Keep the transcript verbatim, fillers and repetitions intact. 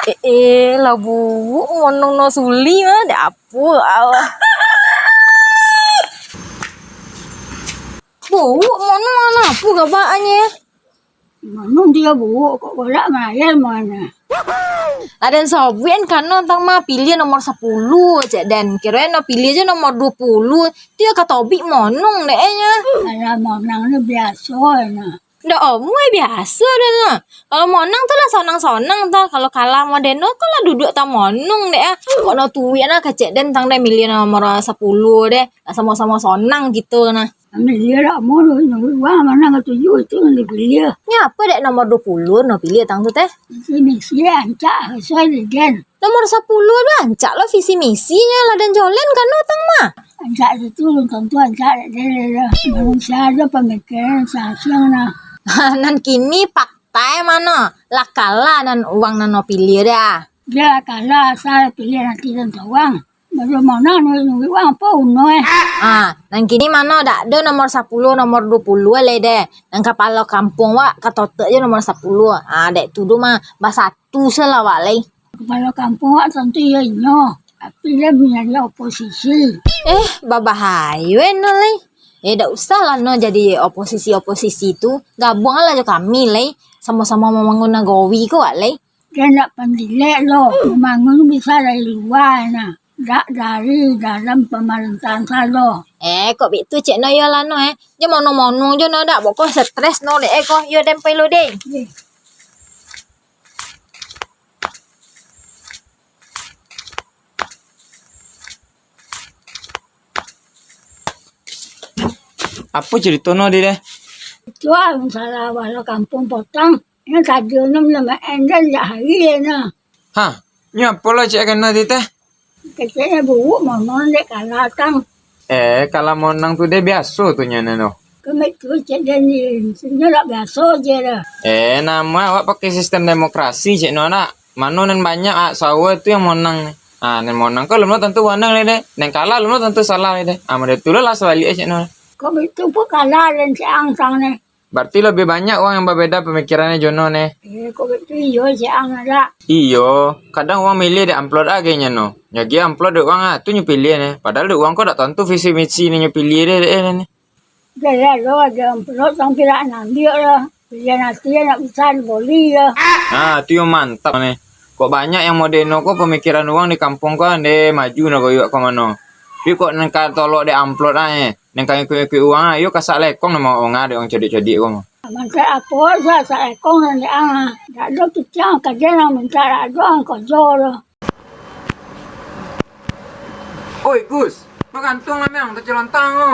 Eh, eh, lah buuk monong no suli mah, dek apo, alah. Buuk monong, alah, apo gabaknyo? Monong dia buuk, kok galak malayar mah. Lah den sabuik kan kano tang mah, piliah nomor sapuluah, cek den. Kironyo piliah se nomor duo puluah, tu yo ka tobik monong dek e nyo. Alah, monong ni biaso nah. Ndak omuai biaso doh nah. Kalau monang tu lah sonang-sonang tah. Kalau kalah model no, kok lah duduak tamonong dek ah. Kok no tuik nah kecek den tang deh milih nomor sapuluah deh. Lah samo-samo sonang gitu nah. Kami dia lah mau nunggu uang mana katuju itu yang dipilih. Nya apa dek nomor duo puluah no pilih tang tu teh? Misi-misi ancak sesuai dengan. Nomor sapuluah tu ancak lo visi misinyo lah den jolen kano tang mah. Ancak itu belum tentu ancak dek dia lah. Manusia ada pemikiran sasiang nah. Nan kini fakta e mano? Lah kalah nan uang nan no pilih dah. Dia lah kalah asal pilih nanti tentang uang. Baru mana nunggu uang apa uno eh? Ah, nan kini mano dak ado nomor sapuluah, nomor duo puluah lai deh. Nan kapalo kampuang wak katotok je nomor sapuluah. Ah, dek tu do mah basatu se lah wak lai. Kapalo kampuang wak tantu iyo inyo, tapi dia manjadi oposisi. Eh, babahayo eh no lai. Eh, dak usah lah no jadi oposisi-oposisi tu. Gabuang lah jo kami lai. Samo-samo mambangun nagori ko wak lai. Dia ndak pandilek lo, mambangun bisa dari lua nah, dak dari dalam pamarintahan sado. Eh, kok bitu cek no iyo lah no eh. Jo monong-monong jo no dak, boko stres no dek eh ko, iyo den pai lo deh. Apo carito no di deh? Itu ah, masalah bala kampuang potang. Yang tadi no minum air dan jak hari no. Ha, nyo apo lah cek kena di teh? Keceknya buruk monong dek kalah tang. Eh, kalah monang tu deh biaso tu nyo no. Kami tu cek dan di sini lah biaso je lah. Eh, nama awak pakai sistem demokrasi cek no nak. Mano nan banyak ah, sawa tu yang monang ni. Ah, nan monang ko lum no tantu wanang ni deh. Nan kalah lum no tantu salah ni deh. Ah, model tu lah sabalik cek no. Kok bitu pun kalah dan cek ang tang ni. Berarti lebih banyak urang yang babeda pamikirannyo jo no neh. Eh, kok baitu iyo, cek ang dak? Iyo, kadang urang milih dek amplop agaknyo no. Nyo agiah amplop dek urang ah, tu nyo piliah neh. Padahal dek urang ko dak tantu visi misi neh nyo piliah deh, dek eh neh. Jaleh lo, ado amplop sampai dak nambiak lah. Pilihan ati nak bisa diboli lah. Nah, tu yang mantap neh. Kok banyak yang model no ko pamikiran urang di kampuang ko andeh maju nak goyok ka mano. Tapi kok nan ka tolok dek amplop ah, eh. Nan ka ikuik-ikuik urang ah, iyo kasak lekong namo urang ah, dek urang codiak-codiak ko mah. Mancak apo sa sak lekong nan dek ang ah. Dak ado kicang kaja nan mancak dak ado ang kojo doh. Oi, Gus, bagantuang lah, Mang, tacilontang ko.